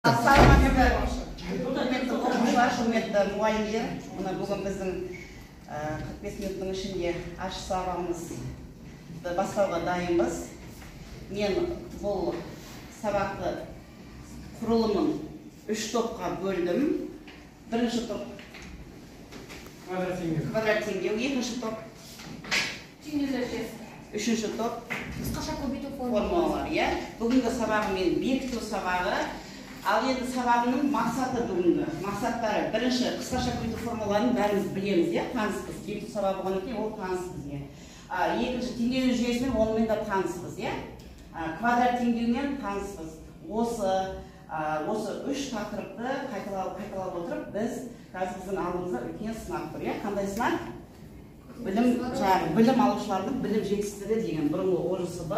Саламатсыздар, құрметті оқушылар, құрметті мұғалімдер. Мына бүгін біздің 45 минуттың ішінде ашық сабағымызды бастауға дайынбыз. Мен бұл сабақты құрылымын 3 топқа бөлдім. Бірінші топ квадрат теңдеу, екінші топ теңдеулер жүйесі, үшінші топ қысқаша көбейту формулалары. Иә, бүгінгі сабағым мен бекіту сабағы. Ал енді сабағымның мақсаты, бүгінгі мақсаттары: бірінші, қысқаша көбейту формулаларын бәріміз білеміз, иә, таныспыз. Бекіту сабағы болғаннан кейін ол таныс бізге. Екінші, теңдеу жүйесімен онымен де таныспыз, иә, квадрат теңдеумен таныспыз. Осы үш тақырыпты қайталап отырып, біз қазір біздің алдымызда үлкен сынақ тұр, иә. Қандай сынақ? Білім, жаңағы білім алушылардың білім жетістігі деген бұрынғы ОЖСБ,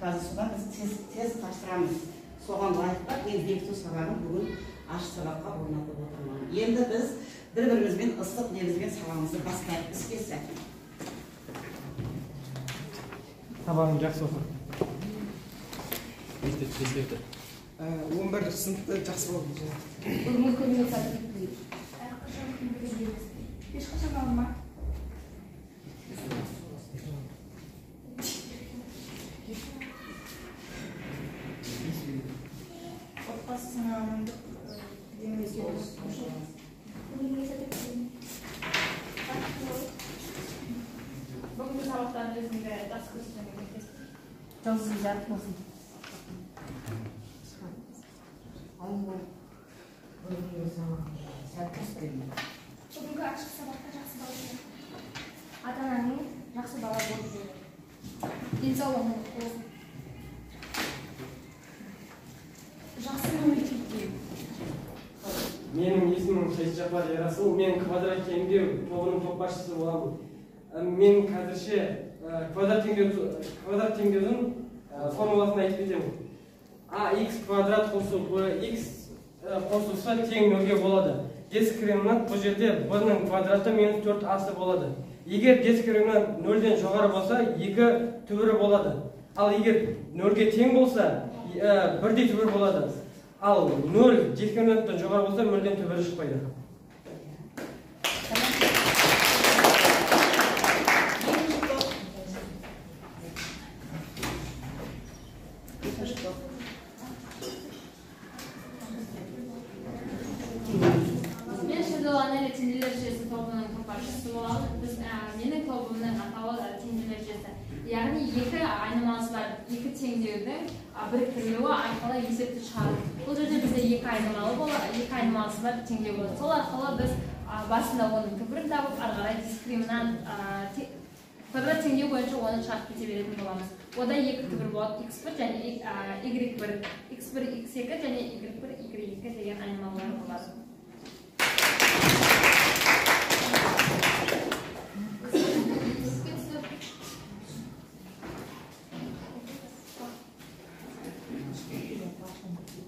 қазір содан біз тест тапсырамыз. Соған лайықтап мен бекіту сабағын бүгін ашық сабаққа орнатып отырмын. Енді біз бір-бірімізбен ыстық лебізбен сабағымызды бастайық. Іске сәт. Сабағын жақсы оқы. 11 сыныпты жақсы болды. Бүгінгі күнге сәттілік тілеймін. Әрқашан күлдіріп емес. Ешқашан алма. Отбасысына амандық тілейміз. Бүгінгі сәттілік тілеймін. Бүгінгі сабақтан өзімді жақсы көрсетемін. Жолыңыз жарық болсын. Бүгінгі ашық сабақта жақсы бала болу. Ата-ананың жақсы бала болып жүруі. Денсаулығың мықты болсын. Жақсы көңіл күй тілеймін. Менің есімім Шайжапар Ерасыл. Мен квадрат теңдеу тобының топ басшысы боламын. Мен қазірше квадрат теңдеудің формуласын айтып кетемін. Ax квадрат қосу bx қосу с тең нөлге болады. Дискриминант бұл жерде b-ның квадраты минус 4ac болады. Егер дискриминант нөлден жоғары болса, 2 түбірі болады. Ал егер нөлге тең болса, бірдей түбір болады. Ал 0 дискриминанттан жоғары болса, мүлдем түбірі шықпайды. Екінші топ. Мен Шадол Анеля теңдеулер жүйесі тобының топ басшысы боламын. Менің тобымның атауы теңдеулер жүйесі. Яғни екі айнымалысы бар екі теңдеудің біріктірілуі арқылы есепті шығару. Бұл жерде бізде екі айнымалы болады, екі айнымалысы бар теңдеу болады. Сол арқылы біз басында оның түбірін тауып, ары қарай дискриминант квадрат теңдеу бойынша оны шығарып кете беретін боламыз. Ода екі түбір болады: x1 және y1, x1, x2 және y1, y2 деген айнымалылар болады.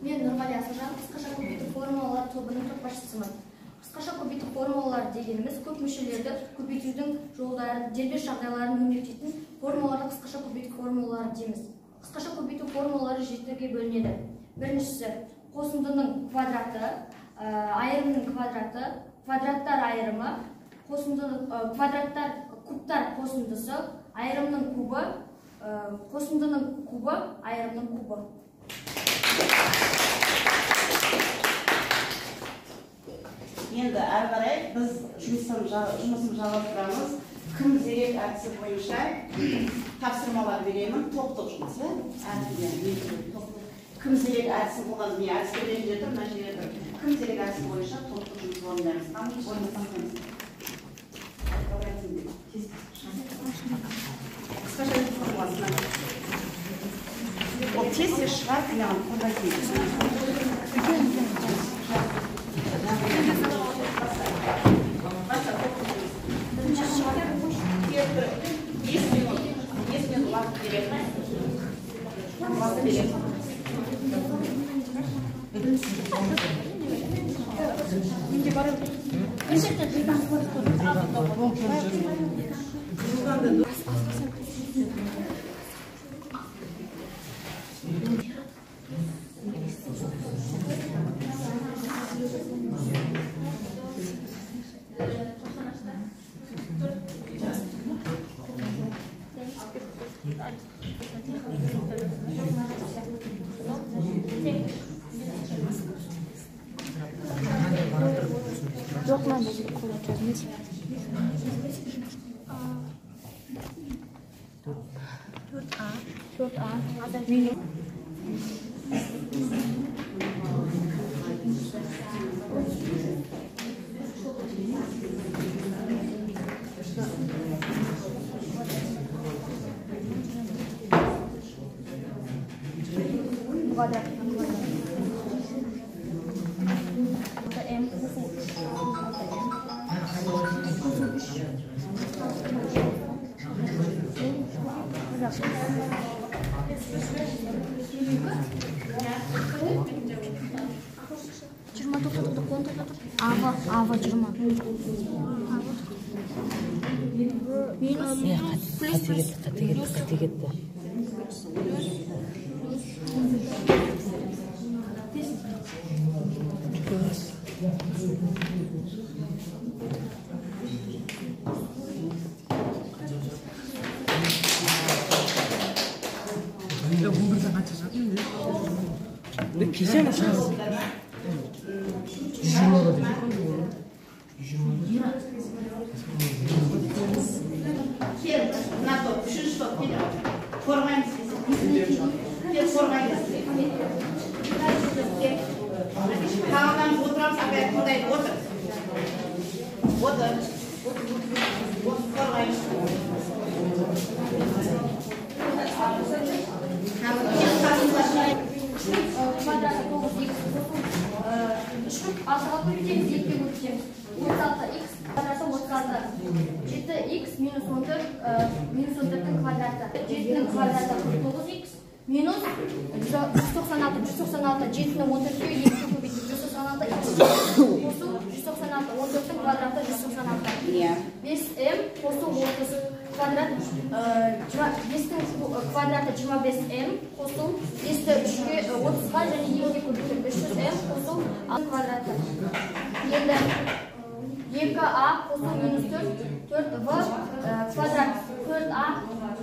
Мен Нұрғали Асылжан, қысқаша көбейту формулалар тобының топ басшысымын. Қысқаша көбейту формулалары дегеніміз көп мүшелерді көбейтудің жолдарын, дербес жағдайларын өрнектейтін формулаларды қысқаша көбейту формулалары дейміз. Қысқаша көбейту формулалары жетіге бөлінеді. Біріншісі қосындының квадраты, айырымның квадраты, квадраттар айырымы, квадраттар кубтар қосындысы, айырымның кубы, қосындының кубы, айырымның кубы. Енді әрі қарай біз жұмысын жалғастырамыз. Кім зерек әдісі бойынша тапсырмалар беремін, топтық жұмыс, иә? Кім зерек әдісі болған, мен әдісті ретінде тұр, мына жерде тұр. Кім зерек әдісі бойынша топтық жұмыс орындаймыз. Орындасаңыз. Қысқаша формуласына. Ол тез-тез шығады, маған қолдайтын. Бес минут уақыт беремін. Уақыт беремін. Мынандай жерде квадрат жазыңыз. 4а. 4а минус квадрат. М жиырма тоқтатып он тоқтатып ав 20 минус плюс қате кетті. Кел, мына топ, үшінші топ, кел. Қорғаймыз. Кел, қорғаймыз. Тағадан отырамыз, апай қолдайды, отыр. Отыр. Отыр, қорғаймыз. Квадраты 9х қосу 3 6-ға көбейтеміз, 2-ге көбейтеміз. 36х квадраты 36. 7х минус 14 минус 14-тің квадраты. 7-нің квадраты 49х минус 196, 196, 7-нің 14-ге 2-ге көбейтіп 196х қосу 196, 14-тің квадраты 196. 5m қосу 30 квадрат 5-тің квадраты 25m қосу 5-ті 3-ге 30-ға және 2-ге көбейтіп 300m қосу 6 квадраты. Енді 2а қосу минус 4, 4в квадрат 4а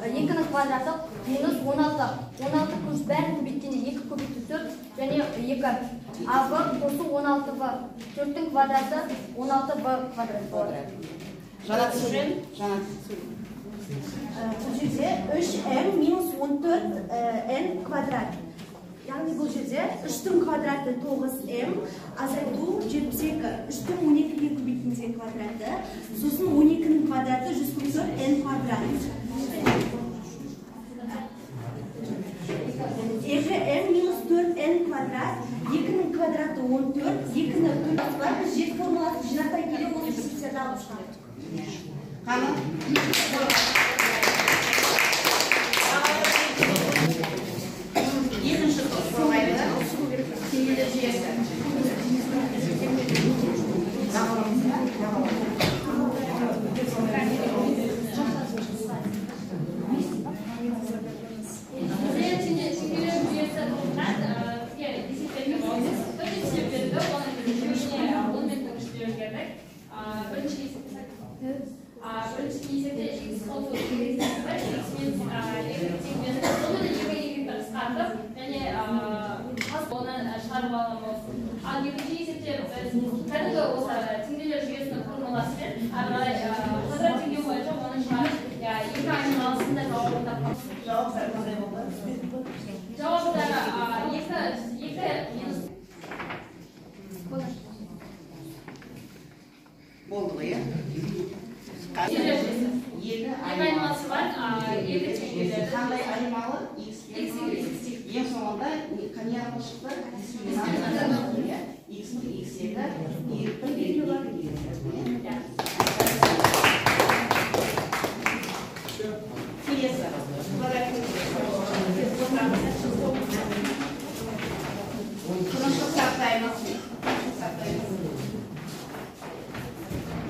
2-нің квадраты минус 16. 16 көш бәрін көбейткенде 2 көбейту 4 және 2. АВ қосу 16в. 4-тің квадраты 16в квадрат болады. Жанат Сүрен, Жанат. Бұл жерде 3m минус 14n квадрат. Яғни бұл жерде 3-тің квадраты 9m азайту 72. 3-тің 12-ге көбейткенде квадраты. Сосын 12-нің квадраты 144n квадрат. 2m минус 4n квадрат. 2-нің квадраты 14. 2-ні 4 бар. Біз 7 формуласын жинақтай келе осы есептерді алып шығамыз. Қаны? Екінші топ қорғайды. Теңгелер жүйесі. Теңгелер жүйесі тобынан бізге есептерді болды. Төрт есеп берді, оның екеуіне 10 минуттың ішінде үлгердік. Бірінші есепте x қосу y x минус y тең оны да 2 y-ті қысқартып және оны шығарып аламыз. Ал екінші есепте біз кәдімгі осы теңдеулер жүйесінің формуласымен ары қарай квадрат теңдеу бойынша оны шығарып, екі айнымалысында жауабын тапқан. Жауаптар қандай болды? Жауаптары 2 минус болды ғой, иә? Теңгелер жүйесі. Екі айнымалысы бар, екі теңгелер. Қандай айнымалы? X, Y. Ең соңында не арқылы шықты? Дискриминант. X 1, X 2, Y 1, Y 2. Келесі. Тыныштық сақтаймыз.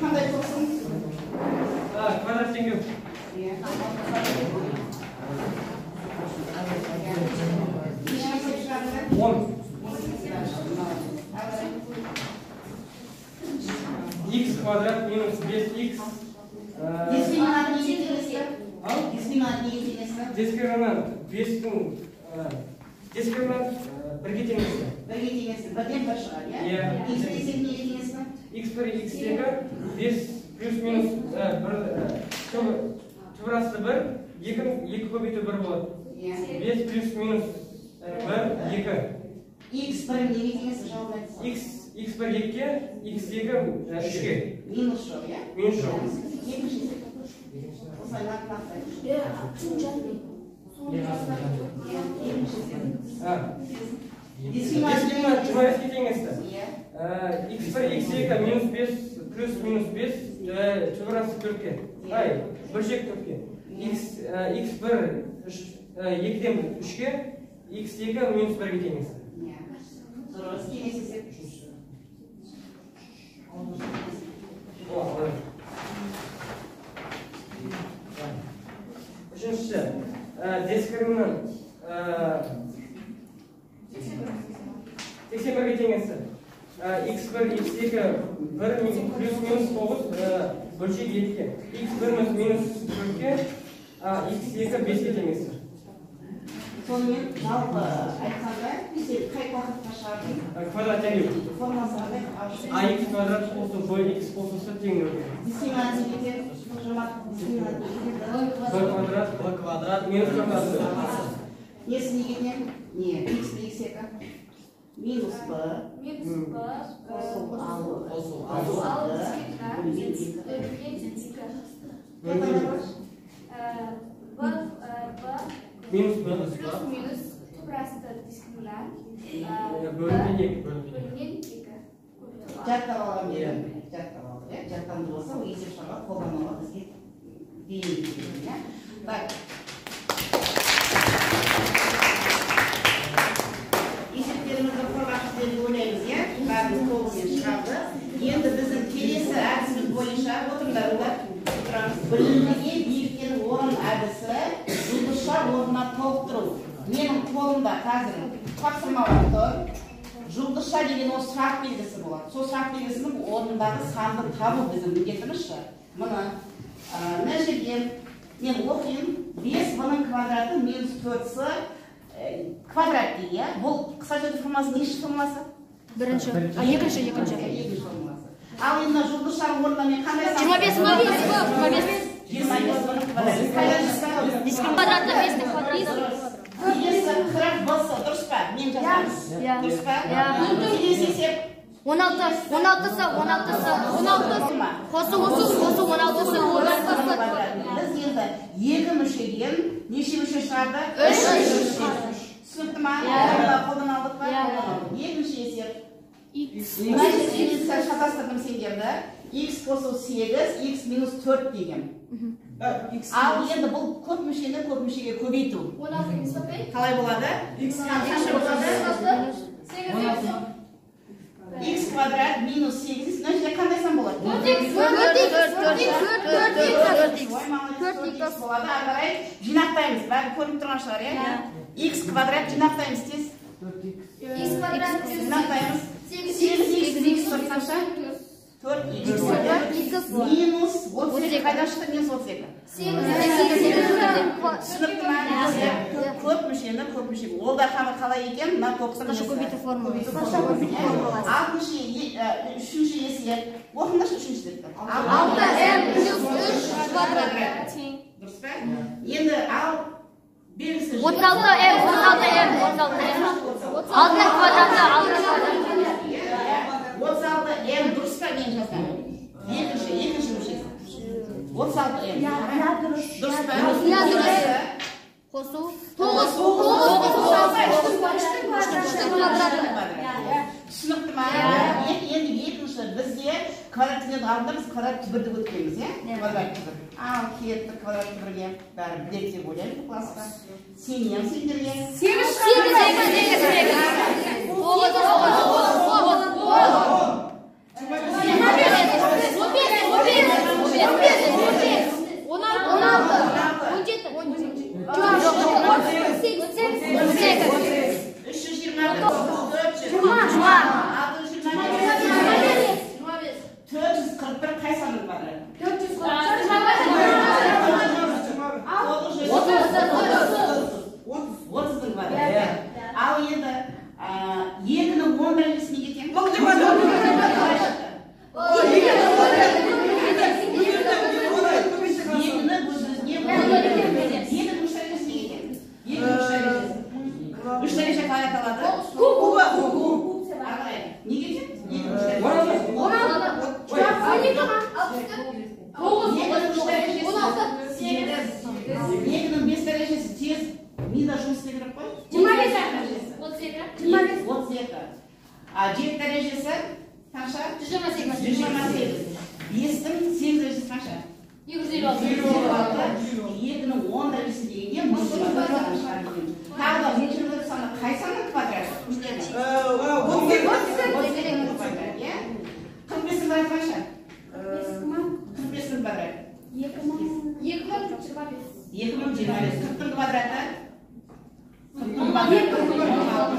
Қандай топсың? Квадрат теңдеу. Неше есеп шығарды? 10. Х квадрат минус 5х. Дискриминант неге теңесті? Дискриминант неге теңесті? Дискриминант 5-тің дискриминант 1-ге теңесті. 1-ге теңесті. Бірден бір шығар, иә? Иә. Х десек неге теңесті? X1, X2 5 плюс минус 1 түбір асты 1, 2 көбейту 1 болады. 5 плюс минус 1, 2. X1 неге теңесі жауап айтсам? X1 2-ге, X2 3-ге. Минус жоқ, иә? Минус жоқ. Екінші есеп. Осылай нақтылай. Екінші есеп. Дискриминант 25-ге теңесті. X1, X2 минус 5 плюс минус 5 түбір асты 4-ке. Ай, бөлшек 4-ке. X1 2-ден 3-ке, X2 минус 1-ге теңесті. Дұрыс, келесі есеп. Үшіншісі, дискриминант 81-ге теңесті. X1, X2 1 плюс минус 9 бөлшек 2-ге. X1 минус 4-ге, X2 5-ге теңесті. Сонымен жалпы айтқанда, сен қай тақырыпқа шығардың? Квадрат теңдеу. Формасы қандай? Ax квадрат қосу bx қосу c тең нөлге. Дискриминант неге тең? Дискриминант неге тең? B квадрат, B квадрат минус 4ac. Несі неге тең? Не, x x2 минус b минус b қосу қосу алты бөлінген екі. B минус b плюс минус түбір асты дискриминант бөлінген екі. Бөлінген екі. Жаттап алған едім. Жаттап алдық, иә? Жаттанды болса, ол есеп шығаруға қолдануға бізге бейімді, иә? Так. Есептерімізді қорғап деп ойлаймыз, иә? Бәріміз толығымен шығарды. Енді біздің келесі әдісіміз бойынша отырыңдар, отырамыз. Білімдіге биіктен орын әдісі жұлдызша орнына толықтыру. Менің қолымда қазір тапсырмалар тұр. Жұлдызша деген ол сұрақ белгісі болады. Сол сұрақ белгісінің орнындағы санды табу біздің міндетіміз. Мына мына жерде мен оқиын. 5 бұның квадраты минус 4c квадрат дейді, иә? Бұл қысқаша формасы нешінші формасы? Бірінші. Екінші, екінші. Екінші формасы. Ал енді жұлдызшаның орнына мен қандай сан? 25 25. 25 бұның квадраты. Қайдан шықты? Квадраты 5-тің квадраты. Келесі 40 бс, дұрыс па? Мен жазамын. Дұрыс па? Келесі есеп. 16, 16-сы, 16-сы, 16-сы. Қосу, қосу, 16-сы, 16-сы. Біз енді екі мүшеден неше мүше шығарды? 3 мүше. Түсінікті ма? Қолдан алдық па? Екінші есеп. Мына жерде мен сәл шатастырдым сендерді. X қосу 8, X минус 4 деген. Ал енді бұл көп мүшені көп мүшеге көбейту. 16 минус 5. Қалай болады? Қанша болады? 8. X квадрат минус 8. Мына жерде қандай сан болады? 4x, 4x, 4x болады. Ары қарай жинақтаймыз. Бәрі көрініп тұрған шығар, иә? X квадрат жинақтаймыз тез. X квадрат жинақтаймыз. 8x минус 4 қанша? 4x минус 32. Қайдан шықты минус 32? Түсінікті ма? Көп мүшені көп мүшеге. Ол да қалай екен? Мына топтың Қысқаша көбейту формуласы. Алтыншы, үшінші есеп. Оқыңдаршы үшінші есепті. 6m плюс 3 квадрат. Дұрыс па? Енді ал белгісі 36m, 36m, 36m. 6 квадраты, 6 квадраты. 36m дұрыс па мен жазамын? Екінші мүшесі. 36m. Дұрыс па? Иә, дұрыс. Қосу 9, 9, квадраты. Түсінікті ма? Енді екінші бізде квадрат түбірді алдында біз квадрат түбірді өткенбіз, иә? Квадрат түбір. Ал кеттік квадрат түбірге. Бәрі біледі деп ойлаймын бұл класста. Сенемін сендерге. 8, 8, 8, 8. 9, 9, 9, 9. 15, 15, 15, 15, 16, 17, 17, 18, 18, 320, 400, 625, 441 қай санның квадраты? 440, 30-ның квадраты. Ал енді 2-нің 11-шісі неге тең? 7 дәрежесі қанша? 128. 128. 5-тің 8 дәрежесі қанша? 256. 2-нің 10 дәрежесі дегенде 1024 саны шығады екен. Тағы да 1024 саны қай санның квадраты? 38-нің квадраты, иә? 45-нің квадраты қанша? 45-нің квадраты. 2025. 2025. 40-тың квадраты? 40-тың квадраты.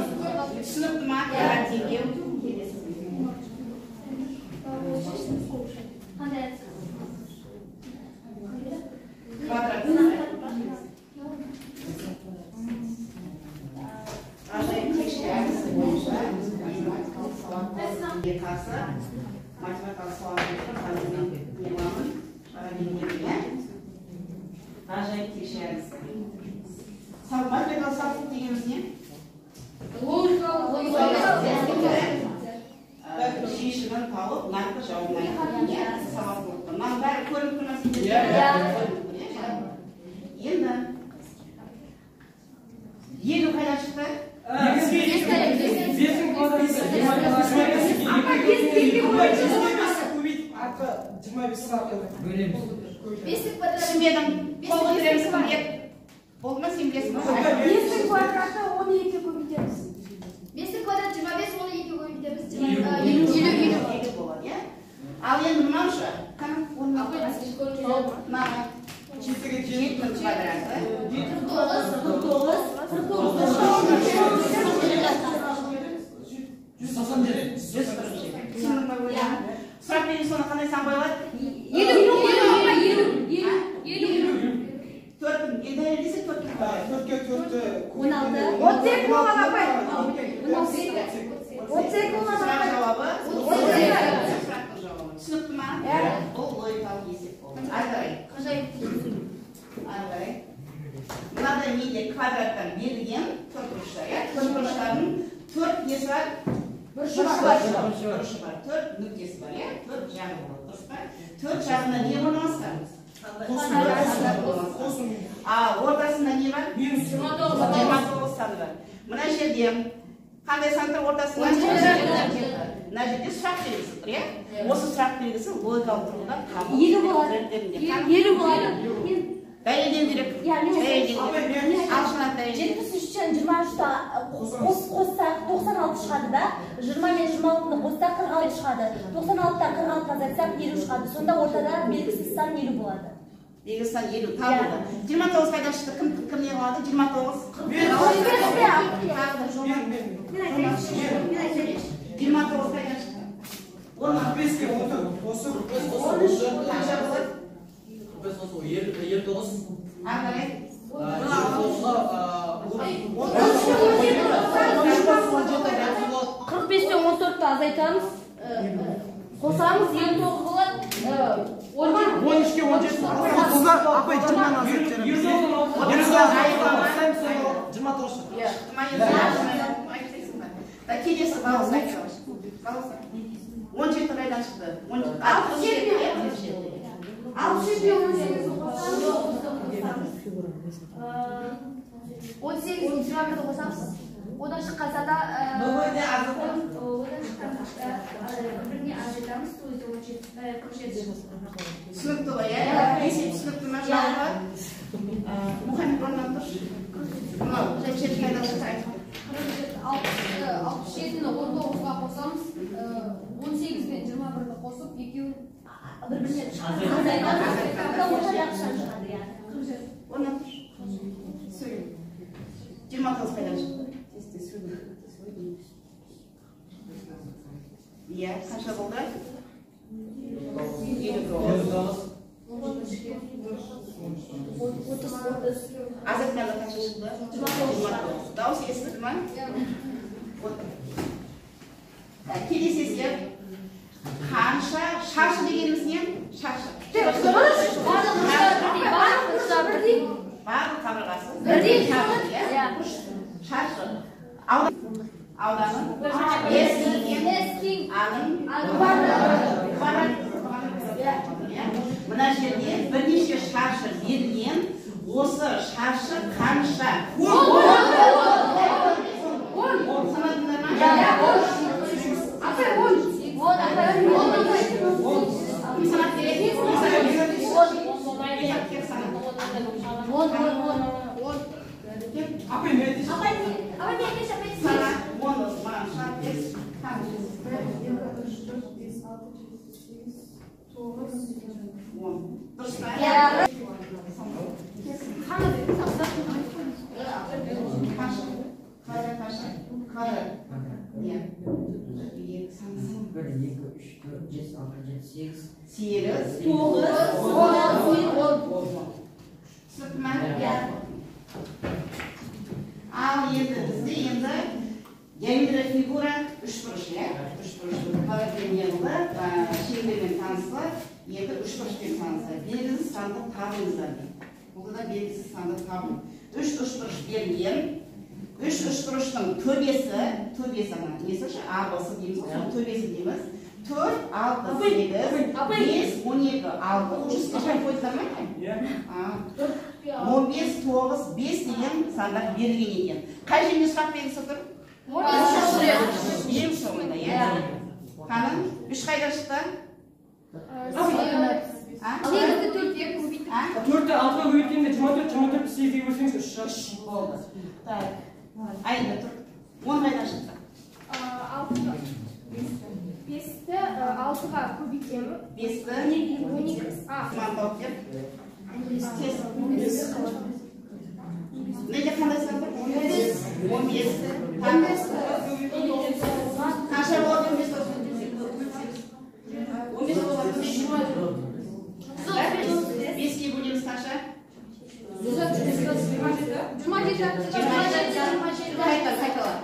Түсінікті ма? Квадрат теңдеу. Келесі. Қандай? Квадрат. Ғажайып текше әдісі бойынша математикалық сауаттылыққа қарсы математикалық сауаттылықты қазір мен не қыламын? Шығара бермеймін, иә? Ғажайып текше әдісі. Математикалық сауаттылық дегеніміз не? Логикалық шешімін тауып, нақты жауабын айту, иә? Сауаттылықты. Мынаның бәрі көрініп тұр ма сендерге? Көрініп тұр, иә? Енді 50 қайдан шықты? 5-ің квадраты Көбейтіп артқа 25 сұрап Бөлеміз. Түсінбедім. Қол көтереміз кім біледі? Болды ма, сен білесің ба? 5-дің квадраты 12-ге көбейтеміз. 5-дің квадраты 25, оны 2-ге көбейтеміз. 50 50 болады, иә? Ал енді мынау ше? Қане, оны мына 7-нің квадраты. 49. 49. 197. 147. Түсіндің ба өлеңін? Сұрақ белгісі соны қандай сан қойылады? 50. 50. 4-тің, енді дәлелдесе 4-тің квадраты. 4-ке 4-ті 16. 32 болады апай. 32 болады Сұрақ апай. жауабы? 32. Сұрақтың жауабы. Түсінікті ма? Бұл логикалық есеп болды. Ары қарай. Ғажайып. Ары қарай. Мынада менде квадраттан берілген төрт бұрыштар, иә? Төрт бұрыштардың төрт несі бар? Бұрышы бар. Бұрышы бар. Төрт нүктесі бар, иә? Төрт жағы болады, дұрыс па? Төрт жағында не орналасқан? А ортасында не бар? 29 саны бар. Мына жерде қандай сан тұр ортасында? Мына жерде сұрақ белгісі тұр, иә? Осы сұрақ белгісі логикалық тұрғыдан табылып. 50 болады. 50 болады. Дәлелдеу керек. Иә, мен Дәлелдеу керек. Ал Жанат дәлелдеу. 73-тен 23-ті қоссақ 96 шығады да, 20 мен 26-ны қоссақ 46 шығады. 96-тан 46 азайтсақ 50 шығады. Сонда ортада белгісіз сан 50 болады. Белгісіз сан 50 табылды. 29 қайдан шықты? Кім кім не қылады? 29. Тағы да Жомарт. 29 қайдан шықты? 5-ке 14 қосып Қанша болады? 5 қосу 59. Ары қарай. 59-ға 45-тен 14-ті азайтамыз. Қосамыз 59 болады. 13-ке 17 30-да апай 20-ны азайтып жібереміз. 29. Шықты ма енді? Айтпайсың ба? Да, келесі Балауса айта алшы. Балауса. 17 қайдан шықты? 67. 67 мен 18-ді қосамыз. 18 мен 21-ді қосамыз. Одан шыққан санда Одан шыққан біріне азайтамыз, то есть 47 шығады. Түсінікті ғой, иә? Есеп түсінікті ма жалпы? Мұхаммед орнынан тұршы. Мынау 47 қайдан шықты айтып бер. 67-ні 19-ға қосамыз. 18 пен 21-ді қосып, екеуін Бір-біріне азайтамыз. Сонда ортадағы сан шығады, иә. Орнынан тұршы. Сөйле. 29 қайдан шықты? Тез тез сөйле. Иә, қанша болды? 59. Азайтқанда қанша шықты? 29. Дауыс естілді ма? Отыр. Келесі есеп. Қанша шаршы дегеніміз не? Шаршы. Барлық бұрыштар бірдей. Барлық қабырғасы Бірдей. Шаршы, иә? Шаршы. Ауданы S тең А-ның квадраты. Мына жерде бірнеше шаршы берілген. Осы шаршы қанша? 10. Санадыңдар ма? Апай, мен айтайыншы. Апай, апай, мен айтайыншы, апай. Сана, оны маған шығарып берші. 1, 2, 3, 4, 5, 6, 7, 8, 9, 10. Дұрыс па? Иә. Қанша? Квадрат қанша? Квадрат. Иә. 2 сан. 1, 2, 3, 4, 5, 6, 7, 8, 8, 9, 10, 10. Түсінікті ме? Иә. Ал енді бізде енді геометрия фигура үшбұрыш, иә? Үшбұрыш. Квадратпен не қылды, шеңбермен танысты, енді үшбұрышпен танысты. Белгісіз санды табыңыздар дейді. Бұл да белгісіз санды табу. Үш үшбұрыш берілген. Үш үшбұрыштың төбесі, төбесі ана, несі ше, А, Б, С дейміз ғой, соның төбесі дейміз. 4, 6, 8, 5, 12, 6. Уже қашан қойдыңдар ма? Иә. 15, 9, 5 деген сандар берілген екен. Қай жерде сұрақ белгісі тұр? Ең соңында, иә? Қаның, 3 қайдан шықты? Сегізді төртке көбейттік. 4-ті 6-ға көбейткенде 24, 24-ті 8-ге бөлсеңіз 3 шығады. 3 болды. Так. Айда тұр. 10 қайдан шықты? 5-ті 6-ға көбейтемін. 5-ті 12. Маған тауып бер. Тез. Неде қандай сан тұр? 15. 15. Қанша болады 15 15 болады. 5-ке бөлеміз қанша? 27. 27. Қайта, қайтала.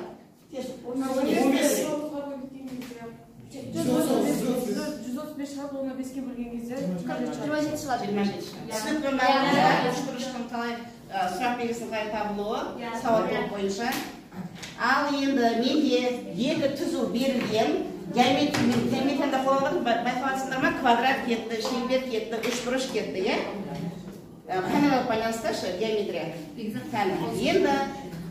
Тез. 15. 135 шығады, оны 5-ке бөлген кезде 27 шығады. 27 шығады. Түсінікті ме? Үшбұрыштың қалай сұрақ белгісінің қалай табылуы сауаттылық бойынша. Ал енді менде екі түзу берілген. Геометрияда қолданып байқаватсыңдар ма? Квадрат кетті, шеңбер кетті, үшбұрыш кетті, иә? Қаналық байланысташы геометрия. Енді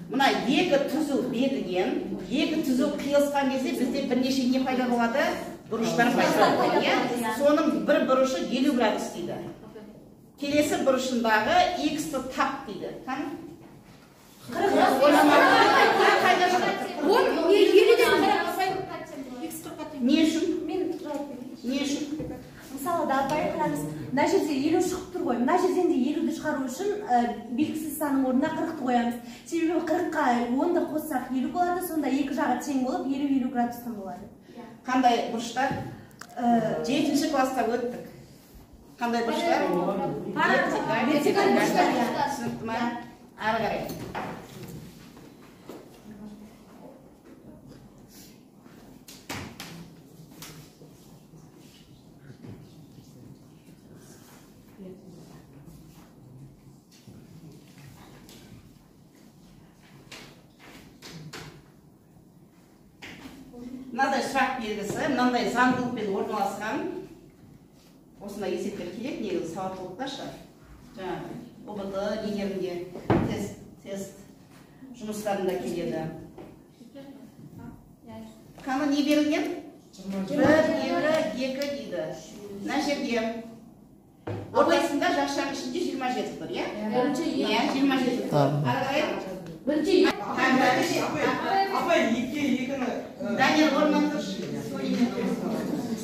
мына екі түзу берілген, екі түзу қиылысқан кезде бізде бірнеше не пайда болады? Бұрыштар пайда болады, иә? Соның бір бұрышы 50 градус дейді. Келесі бұрышындағы x-ті тап дейді. Қане? 40. Қайда шығады? Не үшін? Не үшін? Мысалы да апай, қараңыз, мына жерде 50 шығып тұр ғой. Мына жерден де 50-ді шығару үшін белгісіз санның орнына 40-ты қоямыз. Себебі 40-қа 10-ды қоссақ 50 болады, сонда екі жағы тең болып 50-50 градустан болады. Қандай бұрыштар? 7-ші класста өттік. Қандай бұрыштар? Вертикаль бұрыштар. Түсінікті ме? Ары қарай. Мынадай сұрақ белгісі, мынандай заңдылықпен орналасқан осындай есептер келеді негізі сауаттылықташы. Жаңағы ҰБТ нелерінде, тест жұмыстарында келеді. Қаны не берілген? 1, 2, 2 дейді. Мына жерде ортасында жақшаның ішінде 27 тұр, иә? Иә, 27 тұр. Ары қарай. Бірінші. Апай, 2-ке 2-ні. Данияр, орнынан тұршы. Сөйлеме.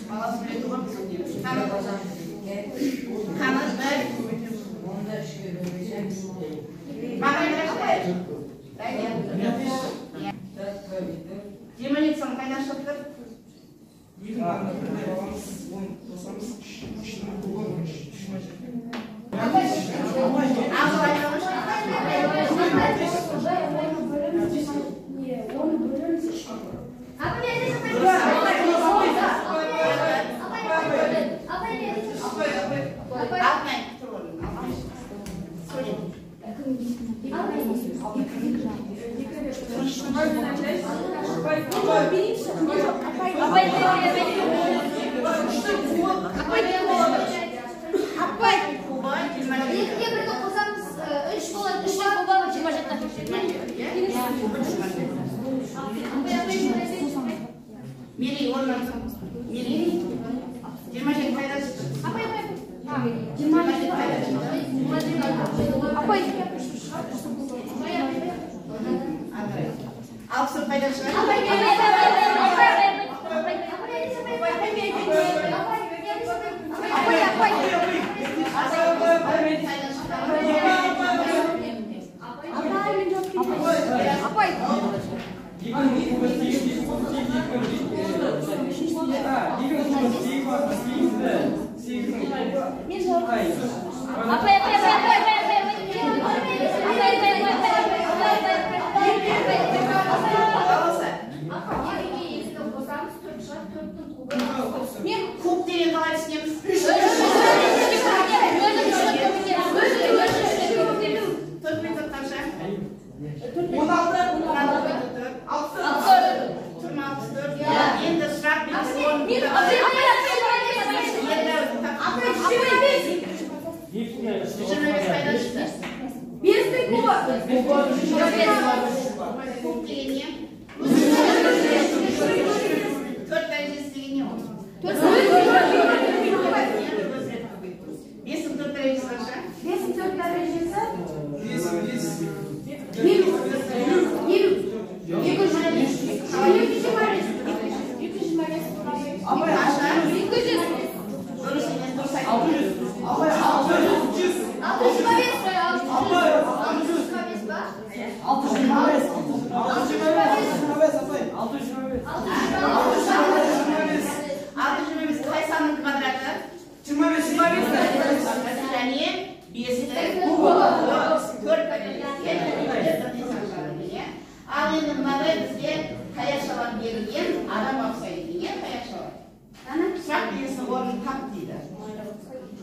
Бала сөйледі ғой, сөйлеміз. Қаны. Қаны 1. Маған қарашы. Данияр. 27 сан қайдан шығып тұр? 2-ні бірдей аламыз, 10 қосамыз, 3-ні 3 27. Ал айталымшы. Алтынай, тұр орнынан. Сөйле. Апай, Куба, 27. екіге бірді қосамыз, 3 болады, 3 болады, 27. Иә, куба 27. Мерей, орнынан тұр. Мерей. 27 қайда шықты? Апай, апай. 27 қайда шықты? Апай. қайдан шығады? Апай. Мен куб деген қалай түсінеміз? 4 пен 4 қанша? 16. 64. Енді сұрақ қайдан шықты? 5-тің кубы. Куб деген не? 4 дәрежесі деген не ол? 5-ің 4 дәрежесі қанша? 5-ің 4 дәрежесі 5. 50. 225. 225. Апай, 200. Дұрыс емес, дұрыс айттың. Апай, 600. 625. Апай, 625 ба? 625. 625, апай. 625. 625. 625 қай санның квадраты? 25. 25. Және 5-тің кубы. 4 дәрежесі. Ал енді мынадай бізге таяқшалар берілген, адамға ұқсайды екен, иә, таяқшалар. Сұрақ белгісінің орнын тап дейді.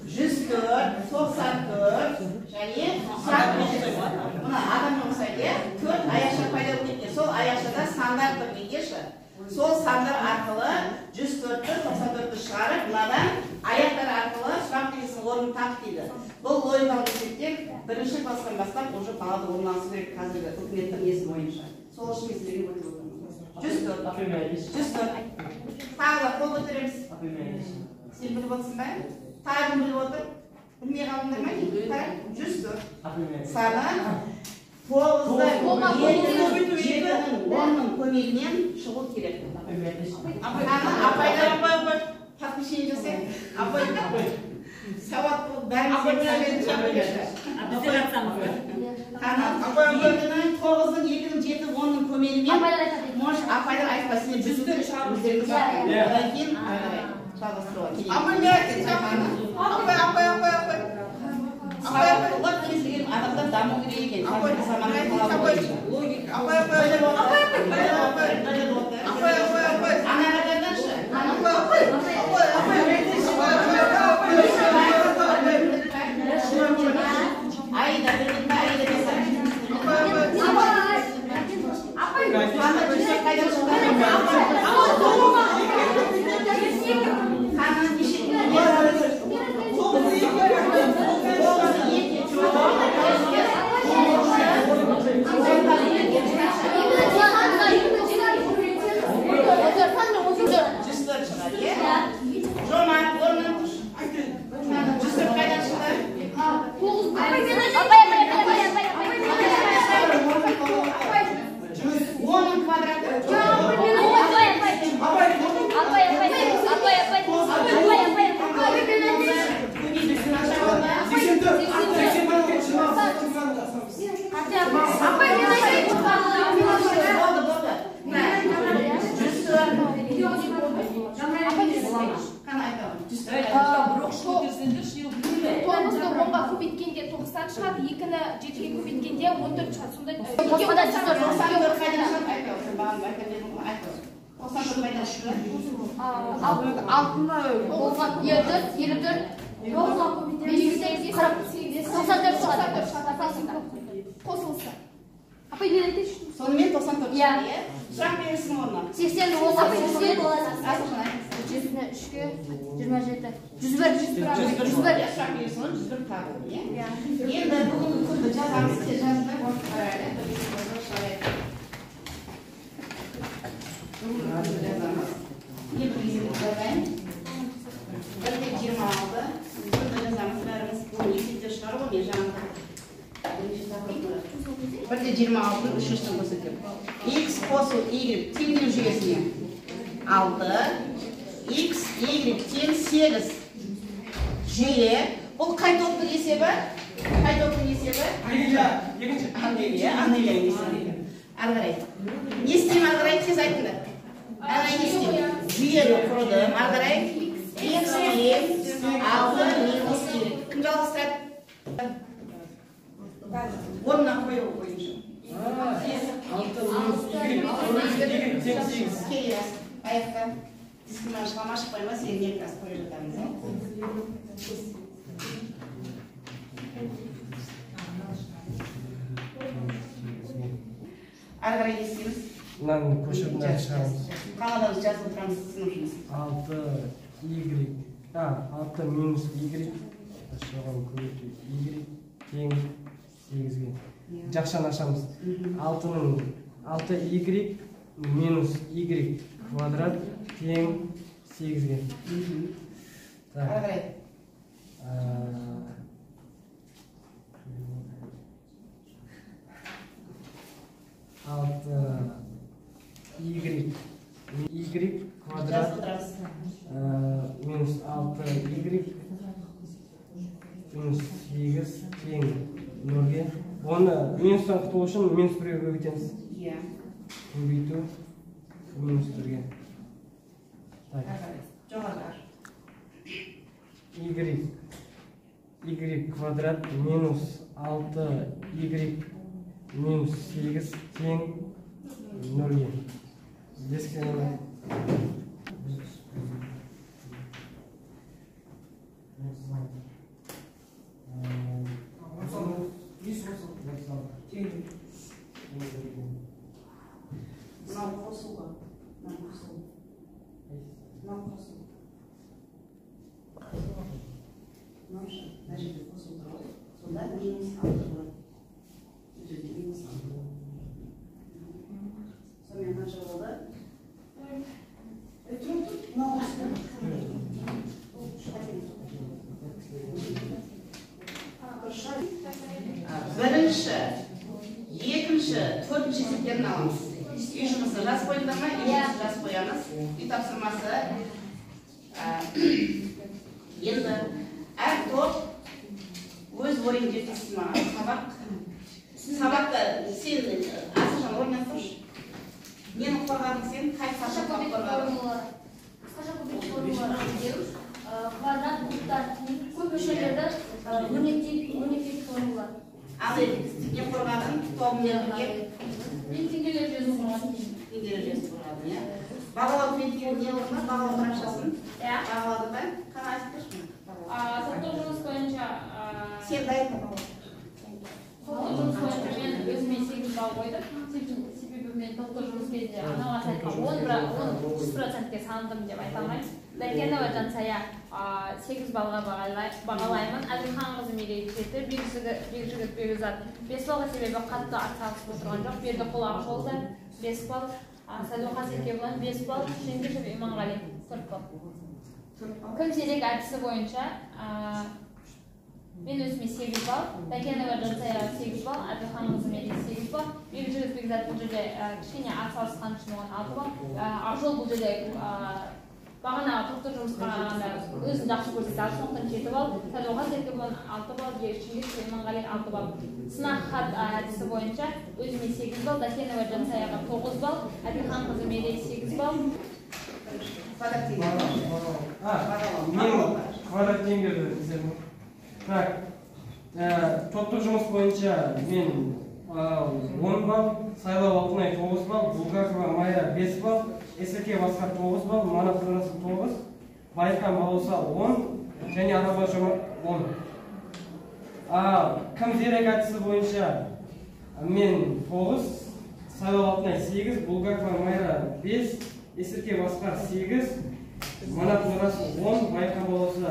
104, 94 және сұрақ белгісі. Мына адамға ұқсайды, иә? 4 аяқша пайда болып кеткен. Сол аяқшада сандар тұр дегенші. Сол сандар арқылы 104-ті, 94-ті шығарып, мынадан аяқтар арқылы сұрақ белгісінің орнын тап дейді. Бұл логикалық есептер бірінші класстан бастап уже балада орналасу керек қазіргі үкіметтің несі бойынша. Сол үшін мен сіздерге өтіп отырмын. 104. 104. Тағы да қол көтереміз. Сен біліп отырсың ба? Тағы кім біліп отыр? Білмей қалдыңдар ма? 104. Саны 9-ның, 7-нің, 10-ның көмегінен шығу керек. Ана апайлар подключение жасайық. Апай, сауат болып бәріміз 2-нің, 9-ның, 2-нің, 7, 10-ның көмегімен может апайлар айтпа, сен 104 шығарып өздеріңіз одан кейін жалғастыруға керек. Апай. Сауаттылық кез келген адамда даму керек екен. Қазіргі заманның талабы бойынша. Логика. Апай. Анаға таңдашы. Апай. Аида білдің бе? Аида бесар. Апай. Саны 104 қайдан шықты? Саны неше? 104 шығады, иә? Жомарт, орнынан тұршы. 104 қайдан шықты? Апай. 10-ның квадраты. Апай. 84. Апай, мен айтайын. Болды, болды. 104. Қана айтамын. 104. 9-ды 10-ға көбейткенде 90 шығады, 2-ні 7-ге көбейткенде 14 шығады. Сонда 94 қайдан шығады? Айтамын. Сен маған айта бердің ғой, айтамын. 94 қайдан шықты? 6-ны 54, 54, 9-ға көбейтеміз. 48, 94 шығады. Қосылса. Апай, мен айтайыншы. Сонымен 94 шығады, иә? Сұрақ белгісінің орнына. 80 онға 80 болады. Асылжан айтыңыз. 100-ні 3-ке 27. 101. 101. Сұрақ белгісінің орнына 101 табылды, иә? Енді бүгінгі күнді жазамыз, сіздер жазыңдар, оны қарайық. Бүгінгі күнді жазамыз. Мен бір есепті жазайын. 1:26. Күнді жазамыз бәріміз. Бүгін есептер шығар ғой, мен жаңа бірінші тақырыпты. 1:26-ның үшіншісін көрсетемін. X қосу Y 6, x, y тең 8. Жүйе. Бұл қай топтың есебі? Қай топтың есебі? Екінші. Анелия, Анелияның есебі. Ары қарай. Не істеймін ары қарай? Тез айтыңдар. Ары қарай не істеймін? Жүйені құрдым. Ары қарай. X тең 6 минус y. Кім жалғастырады? Орнына қою бойынша. 6 минус y тең 8. Келесі. Аяқта. Дискімнан шыға ма, шықпай ма, сені екі раз қойып жатамыз. Ары қарай не істейміз? Мынаны көшіріп мынаны шығарамыз. Қалғанын жазып отырамыз сынып жұмысын. 6 y, 6 минус y, соған көбейту y тең 8-ге. Жақшаны ашамыз. 6 y минус y квадрат тең 8-ге. Ары қарай. 6 y y квадрат минус 6 y минус 8 тең 0-ге. Оны минустан құтылу үшін минус 1-ге көбейтеміз. Иә. Көбейту минус 1-ге. Так. Жоғары. Y квадрат минус 6 y минус 8 тең 0-ге. Дескені мынау қосуға, мынау қосу, мынау қосу, мынау мына жерде қосу тұр ғой, сонда минус 6 болады. Бұл жерде минус 6 болады. Сонымен қанша болды? Мынау қосу. Бірінші, екінші, төртінші есептерін аламыз. Үй жұмысы жаз қойдыңдар ма? Үй жұмысы жаз қоямыз. Үй тапсырмасы. Енді әр топ өз ойын жеткізсін маған. Сабақты сен, Асылжан, орнынан тұршы. Нені қорғадың сен? Қай Қысқаша сабақты көбейту қорғадың? формулалары. Қысқаша көбейту формулалары деу, квадрат кубтар көп мүшелерді өрнектейтін формулалар. Ал не қорғадың? Тобыңмен бірге Мен теңгелер жүйесін қорғадым. Теңгелер жүйесін қорғадың, иә? Бағалау бетіне не болды ма? Бағалау парақшасын? Иә. Бағаладың ба? Қана айтып берші. Топтық жұмыс бойынша Сен дайын бағалау. Топтық жұмыс бойынша мен өзіме 8 балл қойдым. Себебі мен топтық жұмыс кезінде анауға сайтқа 100%-ке санадым деп айта алмаймын. Дәкенова Жансая 8 баллға бағалаймын. Әділханқызы Мерей 7, Бекжігіт Бекзат 5 баллға, себебі қатты атсалысып отырған жоқ. Бердіқұл Ақжол да 5 балл, Сәдуақас Еркебұлан 5 балл, Шеңгішев Иманғали 4 балл. Кім зерек әдісі бойынша мен өзіме 8 балл, Дәкенова Жансая 8 балл, Әділханқызы Мерей 8 балл, Бекжігіт Бекзат бұл жерде кішкене атсалысқан үшін оған 6 балл. Ақжол бұл жерде бағанағы топтық жұмысқа қарағанда өзін жақсы көрсете алды, сондықтан 7 балл, Сәдуақас Еркебұлан 6 балл, Шыңғыс Иманғали 6 балл. Сынақ хат әдісі бойынша өзіме 8 балл, Дәкенова Жансаяға 9 балл, Әділханқызы Мерей 8 балл. Квадрат теңгер. Мен квадрат теңгерді іздедім. Так, топтық жұмыс бойынша мен 10 балл, Сайлау Алтынай 9 балл, Булгакова Майра 5 балл, Есірке Басқар 9 балл, Манап Нұрасыл 9, Байқан Балауса 10 және Арабай Жомарт 10. Кім зерек әдісі бойынша мен 9, Сайлау Алтынай 8, Булгакова Майра 5, Есірке Басқар 8, Манап Нұрасыл 10, Байқан Балауса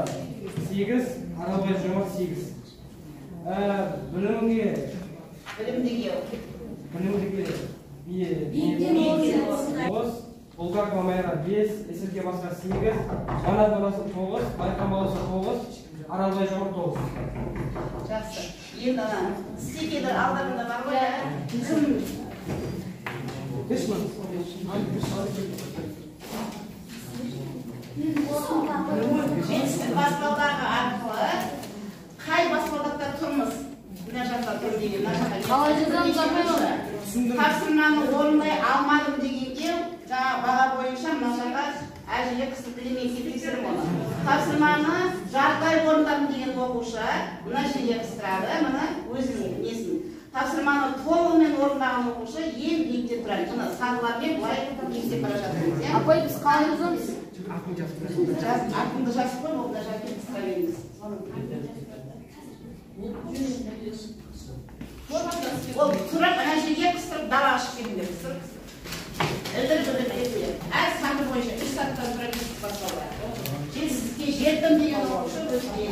8, Аралбай Жомарт 8. Білімге Білімдіге 9, Булгакова Майра 5, Есірке Басқар 8, Манап Нұрасыл 9, Байқан Балауса 9, Аралбай Жомарт 9. Жақсы. Енді ана стикерлер алдарында бар ғой, ә? Кім? 5 мың. Жетістік баспалдағы арқылы қай баспалдақта тұрмыз? Мына жақта тұр деген, мына жақта. Қалай жазамыз, апай, оны? Тапсырманы орындай алмадым дегенге жаңа баға бойынша мына жаққа әр жерге қысып мен тексеремін оны. Тапсырманы жартылай орындадым деген оқушы мына жерге қыстырады, мына өзінің несін. Тапсырманы толығымен орындаған оқушы ең биікте тұрады. Мына сатылармен былай биіктеп бара жатырмыз, иә? Апай, біз қалай жазамыз? Атыңды жазып қой, ол мына жаққа қыстыра беріңіз. Ол тұрып, ана жерге қыстырып, далаға шығып кетіңдер. Қыстырып, ілдіріп, ілдіріп кетіңдер. Әр саты бойынша 3 сатыдан тұрады жетістік баспалдағы. Жетістікке жеттім деген оқушы өзіне.